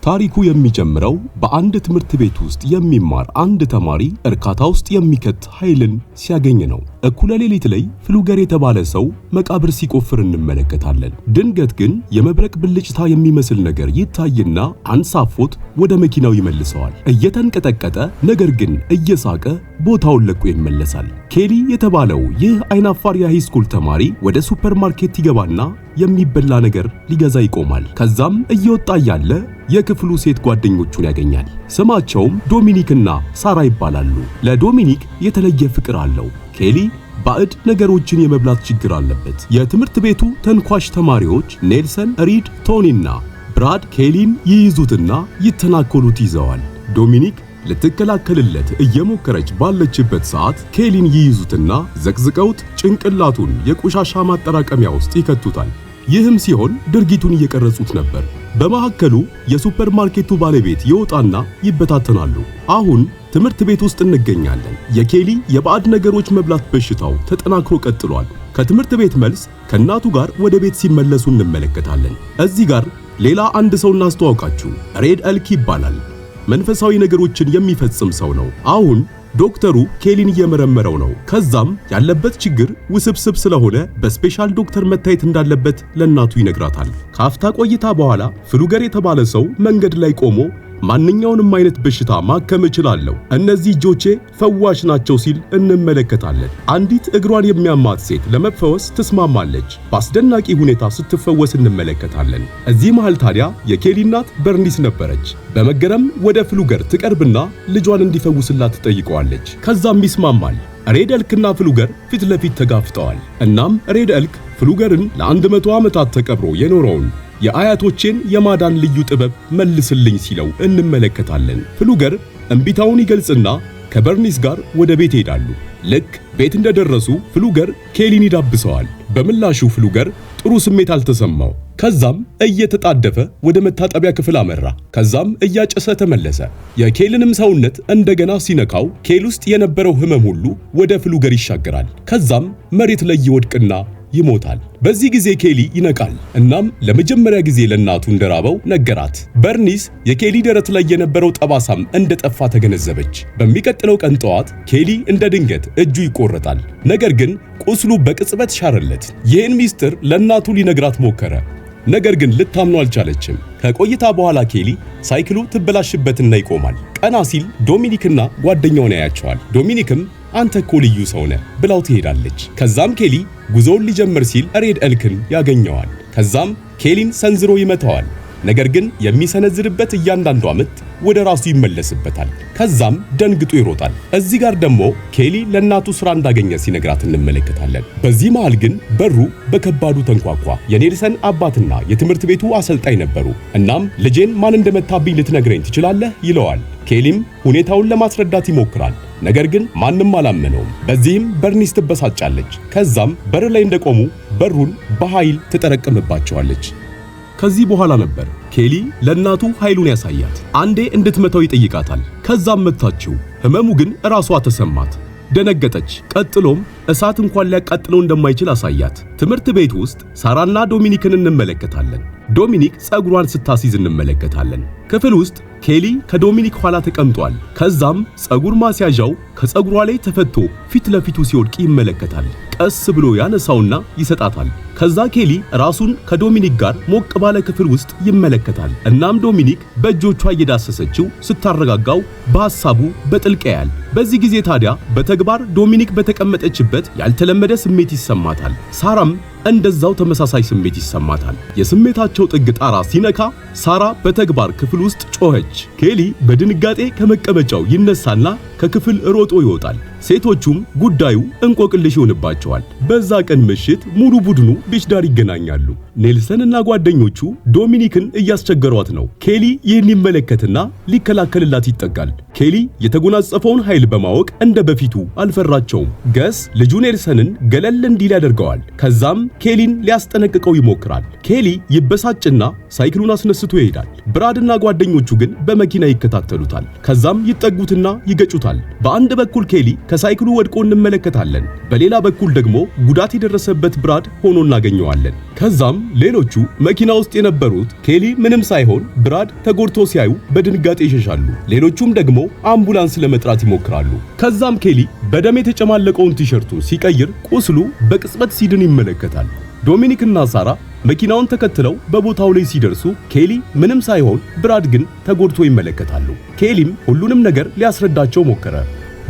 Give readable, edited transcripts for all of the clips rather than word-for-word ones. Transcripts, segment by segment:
ታሪኩ የሚጀምረው በአንድ ትምህርት ቤት ውስጥ የሚማር አንድ ተማሪ እርካታ ውስጥ የሚከት ኃይልን ሲያገኝ ነው። እኩለ ሌሊት ላይ ፍሉገር የተባለ ሰው መቃብር ሲቆፍር እንመለከታለን። ድንገት ግን የመብረቅ ብልጭታ የሚመስል ነገር ይታይና አንሳፎት ወደ መኪናው ይመልሰዋል። እየተንቀጠቀጠ ነገር ግን እየሳቀ ቦታውን ለቆ ይመለሳል። ኬሊ የተባለው ይህ አይናፋር የ high school ተማሪ ወደ ሱፐርማርኬት ይገባና የሚበላ ነገር ሊገዛ ይቆማል። ከዛም እየወጣ እያለ የክፍሉ ሴት ጓደኞቹን ያገኛል። ስማቸውም ዶሚኒክና ሳራ ይባላሉ። ለዶሚኒክ የተለየ ፍቅር አለው። ኬሊ ባዕድ ነገሮችን የመብላት ችግር አለበት። የትምህርት ቤቱ ተንኳሽ ተማሪዎች ኔልሰን፣ ሪድ፣ ቶኒና ብራድ ኬሊን ይይዙትና ይተናኮሉት ይዘዋል። ዶሚኒክ ልትከላከልለት እየሞከረች ባለችበት ሰዓት ኬሊን ይይዙትና ዘቅዝቀውት ጭንቅላቱን የቆሻሻ ማጠራቀሚያ ውስጥ ይከቱታል። ይህም ሲሆን ድርጊቱን እየቀረጹት ነበር። በመካከሉ የሱፐርማርኬቱ ባለቤት ይወጣና ይበታተናሉ። አሁን ትምህርት ቤት ውስጥ እንገኛለን። የኬሊ የባዕድ ነገሮች መብላት በሽታው ተጠናክሮ ቀጥሏል። ከትምህርት ቤት መልስ ከእናቱ ጋር ወደ ቤት ሲመለሱ እንመለከታለን። እዚህ ጋር ሌላ አንድ ሰው እናስተዋውቃችሁ። ሬድ ኤልክ ይባላል። መንፈሳዊ ነገሮችን የሚፈጽም ሰው ነው። አሁን ዶክተሩ ኬሊን እየመረመረው ነው። ከዛም ያለበት ችግር ውስብስብ ስለሆነ በ special ዶክተር መታየት እንዳለበት ለእናቱ ይነግራታል። ከአፍታ ቆይታ በኋላ ፍሉገር የተባለ ሰው መንገድ ላይ ቆሞ ማንኛውንም አይነት በሽታ ማከም እችላለሁ፣ እነዚህ እጆቼ ፈዋሽ ናቸው ሲል እንመለከታለን። አንዲት እግሯን የሚያማት ሴት ለመፈወስ ትስማማለች። በአስደናቂ ሁኔታ ስትፈወስ እንመለከታለን። እዚህ መሃል ታዲያ የኬሊ እናት በርኒስ ነበረች። በመገረም ወደ ፍሉገር ትቀርብና ልጇን እንዲፈውስላት ትጠይቀዋለች። ከዛም ይስማማል። ሬድ ኤልክና ፍሉገር ፊት ለፊት ተጋፍጠዋል። እናም ሬድ ኤልክ ፍሉገርን ለ100 ዓመታት ተቀብሮ የኖረውን የአያቶቼን የማዳን ልዩ ጥበብ መልስልኝ ሲለው እንመለከታለን። ፍሉገር እምቢታውን ይገልጽና ከበርኒስ ጋር ወደ ቤት ይሄዳሉ። ልክ ቤት እንደደረሱ ፍሉገር ኬሊን ይዳብሰዋል። በምላሹ ፍሉገር ጥሩ ስሜት አልተሰማው። ከዛም እየተጣደፈ ወደ መታጠቢያ ክፍል አመራ። ከዛም እያጨሰ ተመለሰ። የኬልንም ሰውነት እንደገና ሲነካው ኬል ውስጥ የነበረው ህመም ሁሉ ወደ ፍሉገር ይሻገራል። ከዛም መሬት ላይ ይወድቅና ይሞታል። በዚህ ጊዜ ኬሊ ይነቃል። እናም ለመጀመሪያ ጊዜ ለእናቱ እንደራበው ነገራት። በርኒስ የኬሊ ደረት ላይ የነበረው ጠባሳም እንደጠፋ ተገነዘበች። በሚቀጥለው ቀን ጠዋት ኬሊ እንደ ድንገት እጁ ይቆረጣል። ነገር ግን ቁስሉ በቅጽበት ሻረለት። ይህን ሚስጥር ለእናቱ ሊነግራት ሞከረ። ነገር ግን ልታምነው አልቻለችም። ከቆይታ በኋላ ኬሊ ሳይክሉ ትበላሽበትና ይቆማል። ቀና ሲል ዶሚኒክና ጓደኛውን ያያቸዋል። ዶሚኒክም አንተ እኮ ልዩ ሰው ነህ ብላው ትሄዳለች። ከዛም ኬሊ ጉዞውን ሊጀምር ሲል ሬድ ኤልክን ያገኘዋል። ከዛም ኬሊን ሰንዝሮ ይመታዋል። ነገር ግን የሚሰነዝርበት እያንዳንዷ ምት ወደ ራሱ ይመለስበታል። ከዛም ደንግጦ ይሮጣል። እዚህ ጋር ደግሞ ኬሊ ለእናቱ ስራ እንዳገኘ ሲነግራት እንመለከታለን። በዚህ መሃል ግን በሩ በከባዱ ተንኳኳ። የኔልሰን አባትና የትምህርት ቤቱ አሰልጣኝ ነበሩ። እናም ልጄን ማን እንደመታብኝ ልትነግረኝ ትችላለህ? ይለዋል። ኬሊም ሁኔታውን ለማስረዳት ይሞክራል። ነገር ግን ማንም አላመነውም። በዚህም በርኒስ ትበሳጫለች። ከዛም በር ላይ እንደቆሙ በሩን በኃይል ትጠረቅምባቸዋለች። ከዚህ በኋላ ነበር ኬሊ ለእናቱ ኃይሉን ያሳያት። አንዴ እንድትመታው ይጠይቃታል። ከዛም መታችው። ህመሙ ግን ራሷ ተሰማት። ደነገጠች። ቀጥሎም እሳት እንኳን ሊያቃጥለው እንደማይችል አሳያት። ትምህርት ቤት ውስጥ ሳራና ዶሚኒክን እንመለከታለን። ዶሚኒክ ጸጉሯን ስታስይዝ እንመለከታለን። ክፍል ውስጥ ኬሊ ከዶሚኒክ ኋላ ተቀምጧል። ከዛም ጸጉር ማስያዣው ከጸጉሯ ላይ ተፈቶ ፊት ለፊቱ ሲወድቅ ይመለከታል። ቀስ ብሎ ያነሳውና ይሰጣታል። ከዛ ኬሊ ራሱን ከዶሚኒክ ጋር ሞቅ ባለ ክፍል ውስጥ ይመለከታል። እናም ዶሚኒክ በእጆቿ እየዳሰሰችው ስታረጋጋው በሐሳቡ በጥልቅ ያያል። በዚህ ጊዜ ታዲያ በተግባር ዶሚኒክ በተቀመጠችበት ያልተለመደ ስሜት ይሰማታል። ሳራም እንደዛው ተመሳሳይ ስሜት ይሰማታል። የስሜታቸው ጥግ ጣራ ሲነካ ሳራ በተግባር ክፍል ውስጥ ጮኸች። ኬሊ በድንጋጤ ከመቀመጫው ይነሳና ከክፍል ሮጦ ይወጣል። ሴቶቹም ጉዳዩ እንቆቅልሽ ይሆንባቸዋል። በዛ ቀን ምሽት ሙሉ ቡድኑ beach ዳር ይገናኛሉ። ኔልሰን እና ጓደኞቹ ዶሚኒክን እያስቸገሯት ነው። ኬሊ ይህን ይመለከትና ሊከላከልላት ይጠጋል። ኬሊ የተጎናጸፈውን ኃይል በማወቅ እንደ በፊቱ አልፈራቸውም። ገስ ልጁ ኔልሰንን ገለል እንዲል ያደርገዋል። ከዛም ኬሊን ሊያስጠነቅቀው ይሞክራል። ኬሊ ይበሳጭና ሳይክሉን አስነስቶ ተደስቶ ይሄዳል። ብራድና ጓደኞቹ ግን በመኪና ይከታተሉታል። ከዛም ይጠጉትና ይገጩታል። በአንድ በኩል ኬሊ ከሳይክሉ ወድቆ እንመለከታለን። በሌላ በኩል ደግሞ ጉዳት የደረሰበት ብራድ ሆኖ እናገኘዋለን። ከዛም ሌሎቹ መኪና ውስጥ የነበሩት ኬሊ ምንም ሳይሆን ብራድ ተጎድቶ ሲያዩ በድንጋጤ ይሸሻሉ። ሌሎቹም ደግሞ አምቡላንስ ለመጥራት ይሞክራሉ። ከዛም ኬሊ በደም የተጨማለቀውን ቲሸርቱን ሲቀይር ቁስሉ በቅጽበት ሲድን ይመለከታል። ዶሚኒክ እና ሳራ መኪናውን ተከትለው በቦታው ላይ ሲደርሱ ኬሊ ምንም ሳይሆን ብራድ ግን ተጎድቶ ይመለከታሉ። ኬሊም ሁሉንም ነገር ሊያስረዳቸው ሞከረ።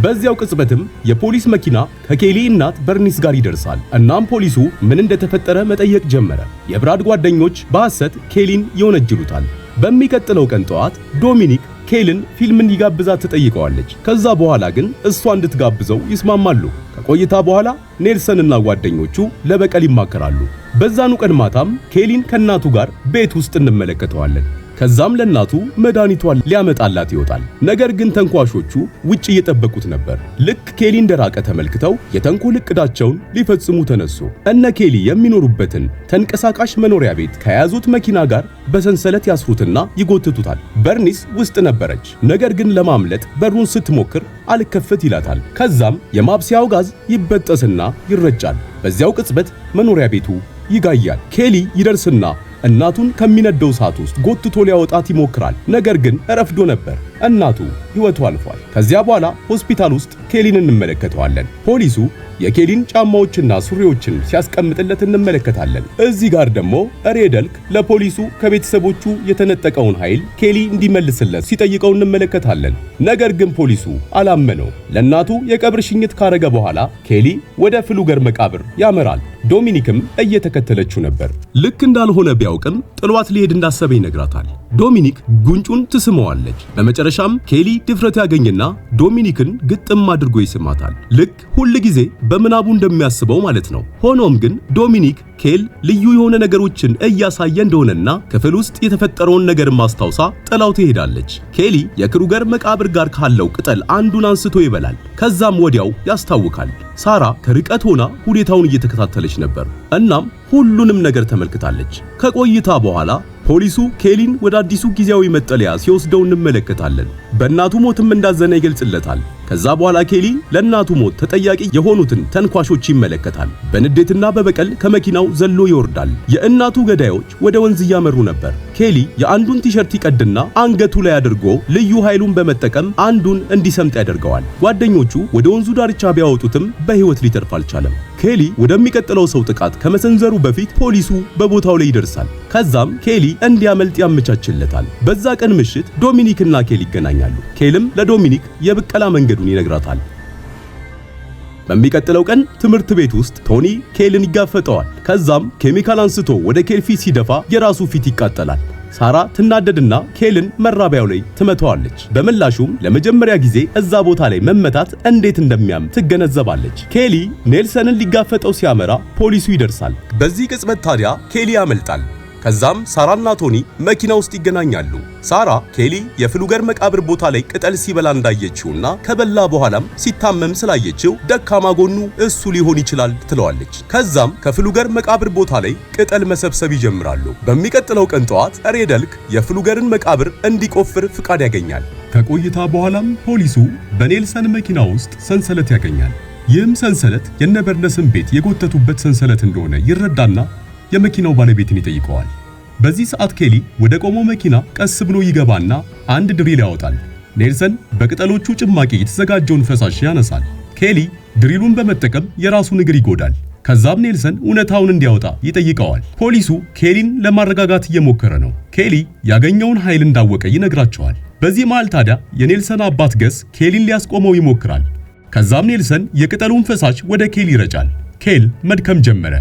በዚያው ቅጽበትም የፖሊስ መኪና ከኬሊ እናት በርኒስ ጋር ይደርሳል። እናም ፖሊሱ ምን እንደተፈጠረ መጠየቅ ጀመረ። የብራድ ጓደኞች በሐሰት ኬሊን ይወነጅሉታል። በሚቀጥለው ቀን ጠዋት ዶሚኒክ ኬልን ፊልም እንዲጋብዛት ትጠይቀዋለች። ከዛ በኋላ ግን እሷ እንድትጋብዘው ይስማማሉ። ከቆይታ በኋላ ኔልሰን እና ጓደኞቹ ለበቀል ይማከራሉ። በዛኑ ቀን ማታም ኬሊን ከእናቱ ጋር ቤት ውስጥ እንመለከተዋለን። ከዛም ለእናቱ መድኃኒቷን ሊያመጣላት ይወጣል። ነገር ግን ተንኳሾቹ ውጭ እየጠበቁት ነበር። ልክ ኬሊ እንደራቀ ተመልክተው የተንኮል እቅዳቸውን ሊፈጽሙ ተነሱ። እነ ኬሊ የሚኖሩበትን ተንቀሳቃሽ መኖሪያ ቤት ከያዙት መኪና ጋር በሰንሰለት ያስሩትና ይጎትቱታል። በርኒስ ውስጥ ነበረች። ነገር ግን ለማምለጥ በሩን ስትሞክር አልከፈት ይላታል። ከዛም የማብሰያው ጋዝ ይበጠስና ይረጫል። በዚያው ቅጽበት መኖሪያ ቤቱ ይጋያል። ኬሊ ይደርስና እናቱን ከሚነደው እሳት ውስጥ ጎትቶ ሊያወጣት ይሞክራል። ነገር ግን ረፍዶ ነበር። እናቱ ሕይወቷ አልፏል። ከዚያ በኋላ ሆስፒታል ውስጥ ኬሊን እንመለከተዋለን። ፖሊሱ የኬሊን ጫማዎችና ሱሪዎችን ሲያስቀምጥለት እንመለከታለን። እዚህ ጋር ደግሞ ሬደልክ ለፖሊሱ ከቤተሰቦቹ የተነጠቀውን ኃይል ኬሊ እንዲመልስለት ሲጠይቀው እንመለከታለን። ነገር ግን ፖሊሱ አላመነው። ለእናቱ የቀብር ሽኝት ካረገ በኋላ ኬሊ ወደ ፍሉገር መቃብር ያመራል። ዶሚኒክም እየተከተለችው ነበር። ልክ እንዳልሆነ ቢያውቅም ጥሏት ሊሄድ እንዳሰበ ይነግራታል። ዶሚኒክ ጉንጩን ትስመዋለች። በመጨረሻም ኬሊ ድፍረት ያገኝና ዶሚኒክን ግጥም አድርጎ ይስማታል። ልክ ሁል ጊዜ በምናቡ እንደሚያስበው ማለት ነው። ሆኖም ግን ዶሚኒክ ኬል ልዩ የሆነ ነገሮችን እያሳየ እንደሆነና ክፍል ውስጥ የተፈጠረውን ነገር ማስታውሳ ጥላው ትሄዳለች። ኬሊ የክሩገር መቃብር ጋር ካለው ቅጠል አንዱን አንስቶ ይበላል። ከዛም ወዲያው ያስታውካል። ሳራ ከርቀት ሆና ሁኔታውን እየተከታተለች ነበር። እናም ሁሉንም ነገር ተመልክታለች። ከቆይታ በኋላ ፖሊሱ ኬሊን ወደ አዲሱ ጊዜያዊ መጠለያ ሲወስደው እንመለከታለን። በእናቱ ሞትም እንዳዘነ ይገልጽለታል። ከዛ በኋላ ኬሊ ለእናቱ ሞት ተጠያቂ የሆኑትን ተንኳሾች ይመለከታል። በንዴትና በበቀል ከመኪናው ዘሎ ይወርዳል። የእናቱ ገዳዮች ወደ ወንዝ እያመሩ ነበር። ኬሊ የአንዱን ቲሸርት ይቀድና አንገቱ ላይ አድርጎ ልዩ ኃይሉን በመጠቀም አንዱን እንዲሰምጥ ያደርገዋል። ጓደኞቹ ወደ ወንዙ ዳርቻ ቢያወጡትም በሕይወት ሊተርፍ አልቻለም። ኬሊ ወደሚቀጥለው ሰው ጥቃት ከመሰንዘሩ በፊት ፖሊሱ በቦታው ላይ ይደርሳል። ከዛም ኬሊ እንዲያመልጥ ያመቻችለታል። በዛ ቀን ምሽት ዶሚኒክና ኬል ይገናኛሉ። ኬልም ለዶሚኒክ የብቀላ መንገዱን ይነግራታል። በሚቀጥለው ቀን ትምህርት ቤት ውስጥ ቶኒ ኬልን ይጋፈጠዋል። ከዛም ኬሚካል አንስቶ ወደ ኬል ፊት ሲደፋ የራሱ ፊት ይቃጠላል። ሳራ ትናደድና ኬልን መራቢያው ላይ ትመታዋለች። በምላሹም ለመጀመሪያ ጊዜ እዛ ቦታ ላይ መመታት እንዴት እንደሚያም ትገነዘባለች። ኬሊ ኔልሰንን ሊጋፈጠው ሲያመራ ፖሊሱ ይደርሳል። በዚህ ቅጽበት ታዲያ ኬሊ ያመልጣል። ከዛም ሳራና ቶኒ መኪና ውስጥ ይገናኛሉ። ሳራ ኬሊ የፍሉገር መቃብር ቦታ ላይ ቅጠል ሲበላ እንዳየችውና ከበላ በኋላም ሲታመም ስላየችው ደካማ ጎኑ እሱ ሊሆን ይችላል ትለዋለች። ከዛም ከፍሉገር መቃብር ቦታ ላይ ቅጠል መሰብሰብ ይጀምራሉ። በሚቀጥለው ቀን ጠዋት ሬደልክ የፍሉገርን መቃብር እንዲቆፍር ፍቃድ ያገኛል። ከቆይታ በኋላም ፖሊሱ በኔልሰን መኪና ውስጥ ሰንሰለት ያገኛል። ይህም ሰንሰለት የነበርነስን ቤት የጎተቱበት ሰንሰለት እንደሆነ ይረዳና የመኪናው ባለቤትን ይጠይቀዋል። በዚህ ሰዓት ኬሊ ወደ ቆመው መኪና ቀስ ብሎ ይገባና አንድ drill ያወጣል። ኔልሰን በቅጠሎቹ ጭማቂ የተዘጋጀውን ፈሳሽ ያነሳል። ኬሊ drill ኡን በመጠቀም የራሱን እግር ይጎዳል። ከዛም ኔልሰን እውነታውን እንዲያወጣ ይጠይቀዋል። ፖሊሱ ኬሊን ለማረጋጋት እየሞከረ ነው። ኬሊ ያገኘውን ኃይል እንዳወቀ ይነግራቸዋል። በዚህ መሃል ታዲያ የኔልሰን አባት ገስ ኬሊን ሊያስቆመው ይሞክራል። ከዛም ኔልሰን የቅጠሉን ፈሳሽ ወደ ኬል ይረጫል። ኬል መድከም ጀመረ።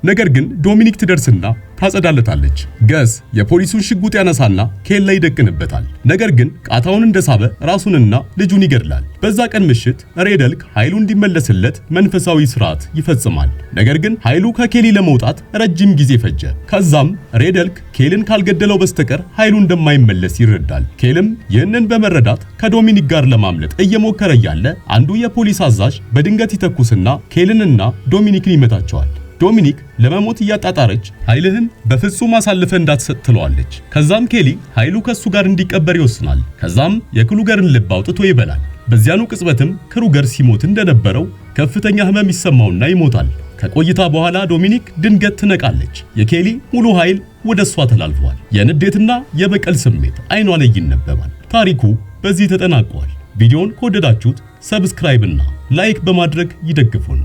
ነገር ግን ዶሚኒክ ትደርስና ታጸዳለታለች። ገስ የፖሊሱን ሽጉጥ ያነሳና ኬል ላይ ይደቅንበታል። ነገር ግን ቃታውን እንደሳበ ራሱንና ልጁን ይገድላል። በዛ ቀን ምሽት ሬደልክ ኃይሉ እንዲመለስለት መንፈሳዊ ስርዓት ይፈጽማል። ነገር ግን ኃይሉ ከኬሊ ለመውጣት ረጅም ጊዜ ፈጀ። ከዛም ሬደልክ ኬልን ካልገደለው በስተቀር ኃይሉ እንደማይመለስ ይረዳል። ኬልም ይህንን በመረዳት ከዶሚኒክ ጋር ለማምለጥ እየሞከረ እያለ አንዱ የፖሊስ አዛዥ በድንገት ይተኩስና ኬልንና ዶሚኒክን ይመታቸዋል። ዶሚኒክ ለመሞት እያጣጣረች ኃይልህን በፍጹም አሳልፈህ እንዳትሰጥ ትለዋለች። ከዛም ኬሊ ኃይሉ ከሱ ጋር እንዲቀበር ይወስናል። ከዛም የክሩገርን ልብ አውጥቶ ይበላል። በዚያኑ ቅጽበትም ክሩገር ሲሞት እንደነበረው ከፍተኛ ህመም ይሰማውና ይሞታል። ከቆይታ በኋላ ዶሚኒክ ድንገት ትነቃለች። የኬሊ ሙሉ ኃይል ወደ እሷ ተላልፏል። የንዴትና የበቀል ስሜት አይኗ ላይ ይነበባል። ታሪኩ በዚህ ተጠናቋል። ቪዲዮን ከወደዳችሁት subscribe እና like በማድረግ ይደግፉን።